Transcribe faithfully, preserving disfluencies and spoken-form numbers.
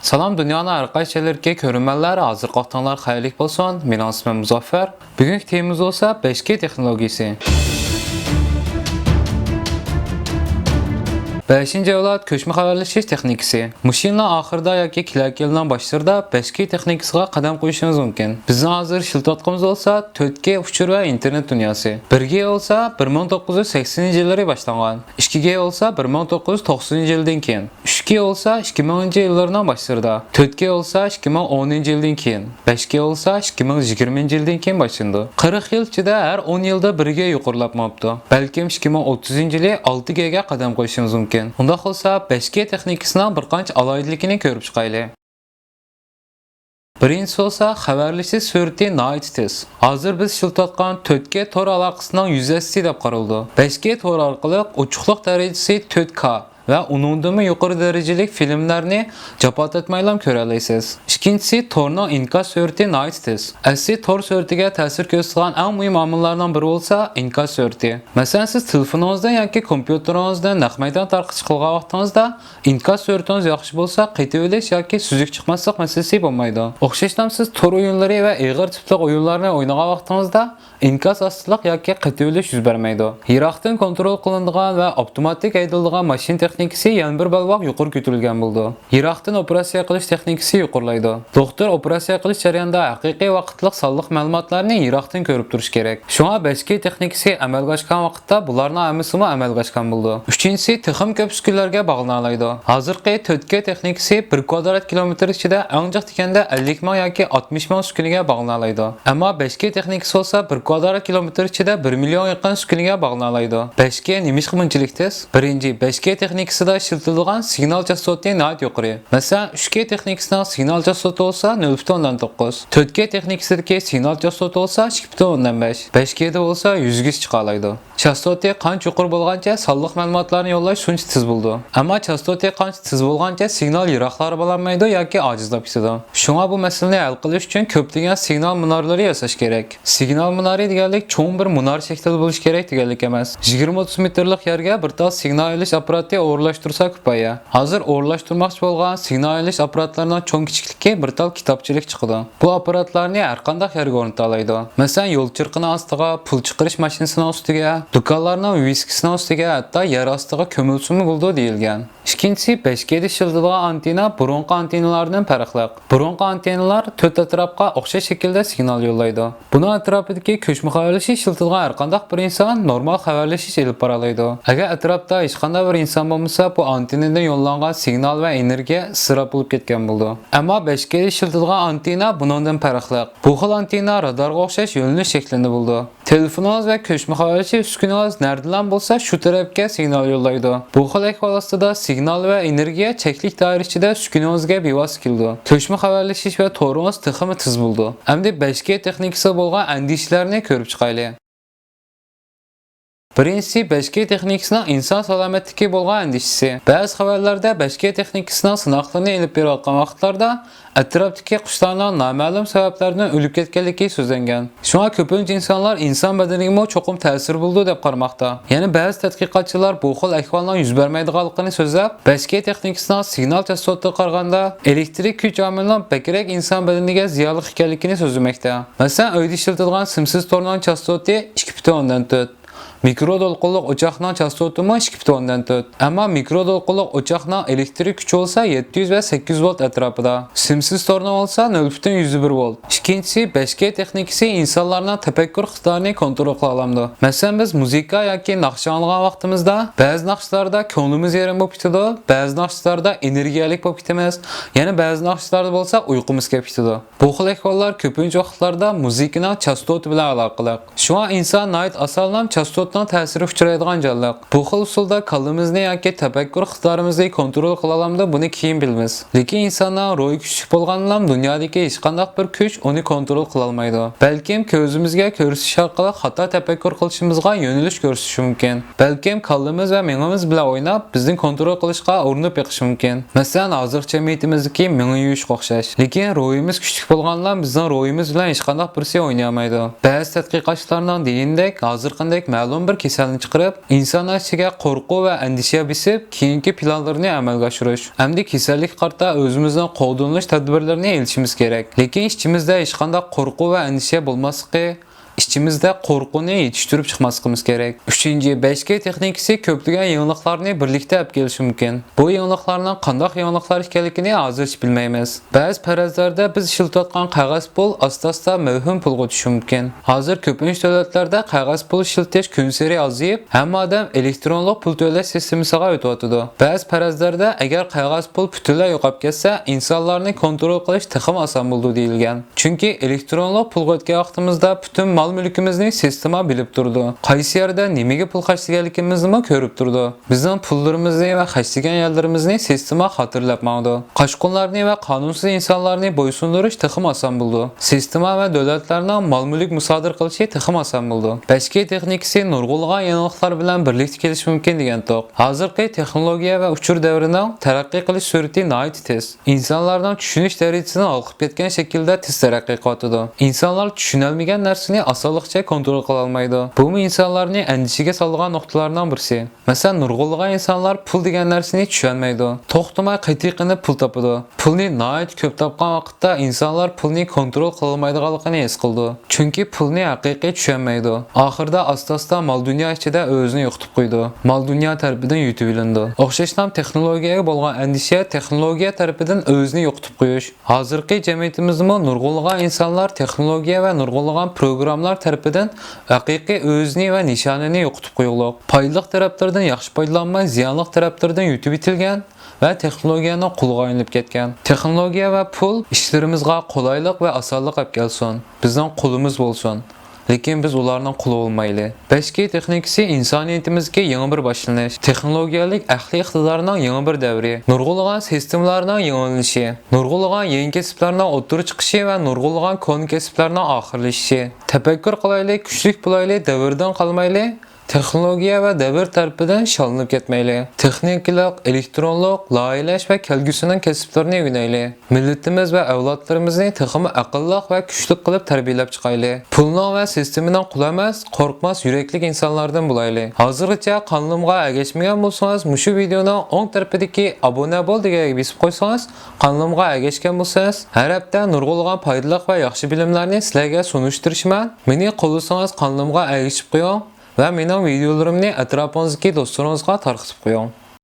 سالام، دۇنيانىڭ ھەر قايسى جايلىرىدىكى كۆرۈرمەنلەر، ھازىرقى ۋاقتىڭلار خەيرلىك بولسۇن. مېنىڭ ئىسمىم مۇزەففەر. بۈگۈنكى تېمىمىز بولسا بەش كېي تېخنولوگىيىسى. بەشىنچى ئەۋلاد كۆچمە خەۋەرلىشىش تېخنىكىسى. مۇشۇ يىلنىڭ ئاخىرىدا ياكى كېلەركى يىلنىڭ باشلىرىدا بەش كېي تېخنىكىسىغا قەدەم قويۇشىمىز مۇمكىن. بىزنىڭ ھازىر ئىشلىتىۋاتقىنىمىز بولسا تۆت كېي ئۇچۇر ۋە ئىنتېرنېت دۇنياسى. بىر كېي بولسا بىر مىڭ توققۇز يۈز سەكسىنىنچى يىللىرى باشلانغان. ئىككى كېي بولسا بىر مىڭ توققۇز يۈز توقسىنىنچى يىلدىن كېيىن. ئۈچ كېي بولسا ئىككى مىڭىنچى يىللارنىڭ باشلىرىدا، تۆت كېي بولسا ئىككى مىڭ ئونىنچى يىلدىن كېيىن، بەش كېي بولسا ئىككى مىڭ يىگىرمىنچى يىلدىن كېيىن باشلىنىدۇ. قىرىق يىل ئىچىدە ھەر ئون يىلدا بىر كېي يۇقىرىلاپ ماپتۇ. بەلكىم ئىككى مىڭ ئوتتۇزىنچى يىلى ئالتە كېيگە قەدەم قويۇشىمىز مۇمكىن. ئۇنداق بولسا بەش كېي تېخنىكىسىنىڭ بىر قانچە ئالاھىدىلىكىنى كۆرۈپ چىقايلى. بىرىنچىسى بولسا خەۋەرلىشىش سۈرئىتى ناھايىتى تېز. ھازىر بىز ئىشلىتىۋاتقان تۆت كېي تور ئالاقىسىنىڭ يۈزەسى دەپ قارىلىدۇ. بەش كېي تور ئارقىلىق ئوچۇقلۇق دەرىجىسى تۆت كېي ۋە ئۇنىڭدىنمۇ يۇقىرى دەرىجىلىك فىلىملەرنى جاپا تارتمايلا كۆرەلەيسىز. ئىككىنچىسى، تورنىڭ ئىنكاس سۈرئىتى ناھايىتى تېز. ئەسلى تور سۈرئىتىگە تەسىر كۆرسىتىدىغان ئەڭ مۇھىم ئامىللارنىڭ بىرى بولسا ئىنكاس سۈرئىتى. مەسىلەن، سىز تېلېفونىڭىزدىن ياكى كومپيۇتېرىڭىزدىن نەق مەيدان تارقىتىش قىلغان ۋاقتىڭىزدا ئىنكاس سۈرئىتىڭىز ياخشى بولسا، قېتىۋېلىش ياكى سۈزۈك چىقماسلىق مەسىلىسى بولمايدۇ. ئوخشاشلا سىز تور ئويۇنلىرى ۋە ئېغىر تىپلىق ئويۇنلارنى ئوينىغان ۋاقتىڭىزدا ئىنكاس ئاستىلىق ياكى قېتىۋېلىش يۈز بەرمەيدۇ. يىراقتىن كونترول قىلىنىدىغان ۋە ئاپتوماتىك ھەيدىلىدىغان ماشىنا تېخنىكىسى يەنە بىر بەلباغ يۇقىرى كۆتۈرۈلگەن بولىدۇ. يىراقتىن ئوپېراتسىيە قىلىش تېخنىكىسى يۇقىرىلايدۇ. دوختۇر ئوپېراتسىيە قىلىش جەريانىدا ھەقىقىي ۋاقىتلىق سانلىق مەلۇماتلارنى يىراقتىن كۆرۈپ تۇرۇشى كېرەك. شۇڭا بەش كېي تېخنىكىسى ئەمەلگە ئاشقان ۋاقىتتا بۇلارنىڭ ھەممىسىمۇ ئەمەلگە ئاشقان بولىدۇ. ئۈچىنچىسى، تېخىمۇ كۆپ ئۈسكۈنىلەرگە باغلىنالايدۇ. ھازىرقى تۆت كېي تېخنىكىسى بىر كۋادرات كىلومېتىر ئىچىدە ئەڭ جىق دېگەندە ئەللىك مىڭ ياكى ئاتمىش مىڭ ئۈسكۈنىگە باغلىنالايدۇ. ئەمما بەش كېي تېخنىكىسى بولسا بىر كۋادرات كىلومېتىر ئىچىدە بىر مىليون يېقىن ئۈسكۈنىگە باغلىنالايدۇ. بەش كېي نېمىشقا بۇنچىلىك تېز؟ بىرىنچى، بەش كېي تېخنىكىسىدا ئىشلىتىلىدىغان سىگنال چاستوتى ناھايىتى يۇقىرى. مەسىلەن، ئۈچ كېي تېخنىكىسىنىڭ سىگنال چاستوتى بولسا نۆل پۈتۈن ئوندىن توققۇز، تۆت كېي تېخنىكىسىدىكى سىگنال چاستوتى بولسا ئىككى پۈتۈن ئوندىن بەش، بەش كېيدا بولسا يۈزگىچە چىقالايدۇ. چاستوتى قانچە يۇقىرى بولغانچە سانلىق مەلۇماتلارنى يوللاش شۇنچە تېز بولىدۇ. ئەمما چاستوتى قانچە تېز بولغانچە سىگنال يىراقلارغا بارالمايدۇ ياكى ئاجىزلاپ كېتىدۇ. شۇڭا بۇ مەسىلىنى ھەل قىلىش ئۈچۈن كۆپلىگەن سىگنال مۇنارلىرى ياساش كېرەك. سىگنال مۇنارى دېگەنلىك چوڭ بىر مۇنار شەكلىدە بولۇشى كېرەك دېگەنلىك ئەمەس. يىگىرمە ئوتتۇز مېتىرلىق يەرگە بىر تال سىگنال ئېلىش ئاپپاراتى ئورۇنلاشتۇرسا كۇپايە. ھازىر ئورۇنلاشتۇرماقچى بولغان سىگنال ئېلىش ئاپپاراتلىرىنىڭ چوڭ كىچىكلىكى بىر تال كىتابچىلىك چىقىدۇ. بۇ ئاپپاراتلارنى ھەر قانداق يەرگە ئورنىتالايدۇ. مەسىلەن، يول چىرىقىنىڭ ئاستىغا، پۇل چىقىرىش ماشىنىسىنىڭ ئۈستىگە، دۇكانلارنىڭ ۋىۋىسكىسىنىڭ ئۈستىگە، ھەتتا يەر ئاستىغا كۆمۈلسىمۇ بولىدۇ دېيىلگەن. ئىككىنچىسى، بەش كېيدە ئىشلىتىلىدىغان ئانتېننا بۇرۇنقى ئانتېننىلاردىن پەرقلىق. بۇرۇنقى ئانتېننىلار تۆت ئەتراپقا ئوخشاش شەكىلدە سىگنال يوللايدۇ. بۇنىڭ ئەتراپىدىكى كۆچمە خەۋەرلىشىش ئىشلىتىدىغان ھەرقانداق بىر ئىنسان نورمال خەۋەرلىشىش ئېلىپ بارالايدۇ. ئەگەر ئەتراپتا ھېچقانداق بىر ئىنسان بولمىسا، بۇ ئانتېننىدىن يوللانغان سىگنال ۋە ئېنېرگىيە ئىسراپ بولۇپ كەتكەن بولىدۇ. ئەمما بەش كېيدە ئىشلىتىدىغان ئانتېننا بۇنىڭدىن پەرقلىق. بۇ خىل ئانتېننا رادارغا ئوخشاش يۆنىلىش شەكلىدە بولىدۇ. تېلېفونىڭىز ۋە كۆچمە خەۋەرلىشىش ئۈسكۈنىڭىز نەدىلا بولسا، شۇ تەرەپكە سىگنال يوللايدۇ. بۇ خىل ئەھۋال ئاستىدا سىگنال ۋە ئېنېرگىيە چەكلىك دائىرە ئىچىدە ئۈسكۈنىڭىزگە بىۋاسىتە كېلىدۇ. كۆچمە خەۋەرلىشىش ۋە تورىڭىز تېخىمۇ تېز بولىدۇ. ئەمدى بەش كېي تېخنىكىسىغا بولغان ئەندىشىلەرنى كۆرۈپ چىقايلى. بىرىنچىسى، بەش كېي تېخنىكىسىنىڭ ئىنسان سالامەتلىكىگە بولغان ئەندىشىسى. بەزى خەۋەرلەردە بەش كېي تېخنىكىسىنىڭ سىناقلىرىنى ئېلىپ بېرىۋاتقان ۋاقىتلاردا ئەتراپتىكى قۇشلارنىڭ نامەلۇم سەۋەبلەردىن ئۆلۈپ كەتكەنلىكى سۆزلەنگەن. شۇڭا كۆپىنچە ئىنسانلار ئىنسان بەدىنىگىمۇ چوقۇم تەسىرى بولىدۇ دەپ قارىماقتا. يەنە بەزى تەتقىقاتچىلار بۇ خىل ئەھۋالنىڭ يۈز بەرمەيدىغانلىقىنى سۆزلەپ، بەش كېي تېخنىكىسىنىڭ سىگنال چاستوتىغا قارىغاندا ئېلېكتىرىك كۈچ ئامىلىنىڭ بەكرەك ئىنسان بەدىنىگە زىيانلىق ئىكەنلىكىنى سۆزلىمەكتە. مەسىلەن، ئۆيدە ئىشلىتىدىغان سىمسىز تورنىڭ چاستوتى ئىككى پۈتۈن ئوندىن تۆت. مىكرو دولقۇنلۇق ئوچاقنىڭ چاستوتىمۇ ئىككى پۈتۈن ئوندىن تۆت. ئەمما مىكرو دولقۇنلۇق ئوچاقنىڭ ئېلېكتىرىك كۈچى بولسا يەتتە يۈز ۋە سەككىز يۈز ۋولت ئەتراپىدا. سىمسىز تورنىڭ بولسا نۆل پۈتۈن يۈز بىر ۋولت. ئىككىنچىسى، بەش كېي تېخنىكىسى ئىنسانلارنىڭ تەپەككۇر ئىقتىدارىنى كونترول قىلالامدۇ. مەسىلەن، بىز مۇزىكا ياكى ناخشا ئاڭلىغان ۋاقتىمىزدا بەزى ناخشىلاردا كۆڭلىمىز يېرىم بولۇپ كېتىدۇ، بەزى ناخشىلاردا ئېنېرگىيەلىك بولۇپ كېتىمىز، يەنە بەزى ناخشىلاردا بولسا ئۇيقۇمىز كېلىپ كېتىدۇ. بۇ خىل ئەھۋاللار كۆپىنچە ۋاقىتلاردا مۇزىكىنىڭ چاستوتى بىلەن ئالاقىلىق. شۇڭا ئىنسان ناھايىتى ئاسانلا چاستوتىنىڭ تەسىرىگە ئۇچرايدىغان جانلىق. بۇ خىل ئۇسۇلدا كاللىمىزنى ياكى تەپەككۇر ئىقتىدارىمىزنى كونترول قىلالامدۇ، بۇنى كېيىن بىلىمىز. لېكىن ئىنساننىڭ روھى كۈچلۈك بولغاندىلا دۇنيادىكى ھېچقانداق بىر كۈچ ئۇنى كونترول قىلالمايدۇ. بەلكىم كۆزىمىزگە كۆرسىتىش ئارقىلىق خاتا تەپەككۇر قىلىشىمىزغا يۆنىلىش كۆرسىتىشى مۇمكىن. بەلكىم كاللىمىز ۋە مېڭىمىز بىلەن ئويناپ، بىزنى كونترول قىلىشقا ئۇرۇنۇپ بېقىشى مۇمكىن. مەسىلەن، ھازىرقى جەمئىيىتىمىزدىكى مېڭە يۇيۇشقا ئوخشاش. لېكىن روھىمىز كۈچلۈك بولغانلا بىزنىڭ روھىمىز بىلەن ھېچقانداق بىرسى ئوينىيالمايدۇ. بەزى تەتقىقاتچىلارنىڭ دېگىنىدەك، ھازىرقىدەك مەلۇم بىر كېسەلنى چىقىرىپ، ئىنسانلار ئىچىگە قورقۇۋ ۋە ئەندىشە بېسىپ، كېيىنكى پىلانلىرىنى ئەمەلگە ئاشۇرۇش ھەمدە كېسەللىككە قارىتا ئۆزىمىزنىڭ قوغدىنىش تەدبىرلىرىنى ئېلىشىمىز كېرەك. لېكىن ئىچىمىزدە ھېچقانداق قورقۇۋ ۋە ئەندىشە بولماسلىقى، ئىچىمىزدە قورقۇنى يېتىشتۈرۈپ چىقماسلىقىمىز كېرەك. ئۈچىنچى، بەش كې تېخنىكىسى كۆپلىگەن يېڭىلىقلارنى بىرلىكتە ئەپ كېلىشى مۇمكىن. بۇ يېڭىلىقلارنىڭ قانداق يېڭىلىقلار ئىكەنلىكىنى ھازىرچە بىلمەيمىز. بەزى پەرەزلەردە بىز ئىشلىتىۋاتقان قەغەز پۇل ئاستا-ئاستا مەۋھۇم پۇلغا ئۆتۈشى مۇمكىن. ھازىر كۆپىنچە دۆلەتلەردە قەغەز پۇل ئىشلىتىش كۈنسېرى ئازىيىپ، ھەممە ئادەم ئېلېكترونلۇق پۇل تۆلەش سىستېمىسىغا ئۆتۈۋاتىدۇ. بەزى پەرەزلەردە ئەگەر قەغەز پۇل پۈتۈنلەي يوقاپ كەتسە، ئىنسانلارنى كونترول قىلىش تېخىمۇ ئاسان بولىدۇ دېيىلگەن. چۈنكى ئېلېكترونلۇق پۇلغا ئۆتكەن ۋاقتىمىزدا پۈتۈن مال-مۈلكىمىزنى سىستېما بىلىپ تۇرىدۇ. قايسى يەردە نېمىگە پۇل خەجلىگەنلىكىمىزنىمۇ كۆرۈپ تۇرىدۇ. بىزنىڭ پۇللىرىمىزنى ۋە خەجلىگەن يەرلىرىمىزنى سىستېما خاتىرىلەپ ماڭىدۇ. قاچقۇنلارنى ۋە قانۇنسىز ئىنسانلارنى بويسۇندۇرۇش تېخىمۇ ئاسان بولىدۇ. سىستېما ۋە دۆلەتلەرنىڭ مال-مۈلۈك مۇسادىرە قىلىشى تېخىمۇ ئاسان بولىدۇ. بەش كې تېخنىكىسى نۇرغۇنلىغان يېڭىلىقلار بىلەن بىرلىكتە كېلىشى مۇمكىن دېگەنتۇق. ھازىرقى تېخنولوگىيە ۋە ئۇچۇر دەۋرىنىڭ تەرەققىي قىلىش سۈرئىتى ناھايىتى تېز. ئىنسانلارنىڭ چۈشىنىش دەرىجىسىنىڭ ھالقىپ كەتكەن شەكىلدە تېز تەرەققىي قىلىۋاتىدۇ. ئىنسانلار چۈشىنەلمىگەن نەرسىنى ئاسانلىقچە كونترول قىلالمايدۇ. بۇمۇ ئىنسانلارنى ئەندىشىگە سالىدىغان نۇقتىلارنىڭ بىرسى. مەسىلەن، نۇرغۇنلىغان ئىنسانلار پۇل دېگەن نەرسىنى چۈشەنمەيدۇ. توختىماي قېتىقىنىپ پۇل تاپىدۇ. پۇلنى ناھايىتى كۆپ تاپقان ۋاقىتتا ئىنسانلار پۇلنى كونترول قىلالمايدىغانلىقىنى ھېس قىلىدۇ. چۈنكى پۇلنى ھەقىقىي چۈشەنمەيدۇ. ئاخىرىدا ئاستا-ئاستا مال-دۇنيا ئىچىدە ئۆزىنى يوقىتىپ قويىدۇ. مال-دۇنيا تەرىپىدىن يۇتۇۋېلىنىدۇ. ئوخشاشلا تېخنولوگىيەگە بولغان ئەندىشە تېخنولوگىيە تەرىپىدىن ئۆزىنى يوقىتىپ قويۇش. ھازىرقى جەمئىيىتىمىزدىمۇ نۇرغۇنلىغان ئىنسانلار تېخنولوگىيە ۋە نۇرغۇنلىغان پروگراممىلار تەرىپىدىن ھەقىقىي ئۆزىنى ۋە نىشانىنى يوقىتىپ قويغۇلۇق. پايدىلىق تەرەپلىرىدىن ياخشى پايدىلانماي، زىيانلىق تەرەپلىرىدىن يۇتۇۋېتىلگەن ۋە تېخنولوگىيەنىڭ قۇلىغا ئايلىنىپ كەتكەن. تېخنولوگىيە ۋە پۇل ئىشلىرىمىزغا قولايلىق ۋە ئاسانلىق ئەپ كەلسۇن. بىزنىڭ قۇلىمىز بولسۇن. لېكىن بىز ئۇلارنىڭ قۇلى بولمايلى. بەش كې تېخنىكىسى ئىنسانىيىتىمىزدىكى يېڭى بىر باشلىنىش، تېخنولوگىيەلىك ئەقلىي ئىقتىدارنىڭ يېڭى بىر دەۋرى، نۇرغۇنلىغان سىستېمىلارنىڭ يېڭىلىنىشى، نۇرغۇنلىغان يېڭى كەسىپلەرنىڭ ئوتتۇرىغا چىقىشى ۋە نۇرغۇنلىغان كونا كەسىپلەرنىڭ ئاخىرلىشىشى. تەپەككۇر قىلايلى، كۈچلۈك بولايلى، دەۋردىن قالمايلى. تېخنولوگىيە ۋە دەۋر تەرىپىدىن شاللىنىپ كەتمەيلى. تېخنىكىلىق، ئېلېكترونلۇق، لايىھەلەش ۋە كەلگۈسىنىڭ كەسىپلىرىنى ئۆگىنەيلى. مىللىتىمىز ۋە ئەۋلادلىرىمىزنى تېخىمۇ ئەقىللىق ۋە كۈچلۈك قىلىپ تەربىيەلەپ چىقايلى. پۇلنىڭ ۋە سىستېمىنىڭ قۇلى ئەمەس، قورقماس يۈرەكلىك ئىنسانلاردىن بولايلى. ھازىرغىچە قانىلىمغا ئەگەشمىگەن بولسىڭىز، مۇشۇ ۋىدېئونىڭ ئوڭ تەرىپىدىكى ئابۇنە بول دېگەنگە بېسىپ قويسىڭىز، قانىلىمغا ئەگەشكەن بولىسىز. ھەر ھەپتە نۇرغۇنلىغان پايدىلىق ۋە ياخشى بىلىملەرنى سىلەرگە سۇنۇشتۇرۇشىمەن. مېنى قوللىسىڭىز، قانىلىمغا ئەگىشىپ قويۇڭ ۋە مېنىڭ ۋىدېئولىرىمنى ئەتراپىڭىزدىكى دوستلىرىڭىزغا تارقىتىپ قويۇڭ.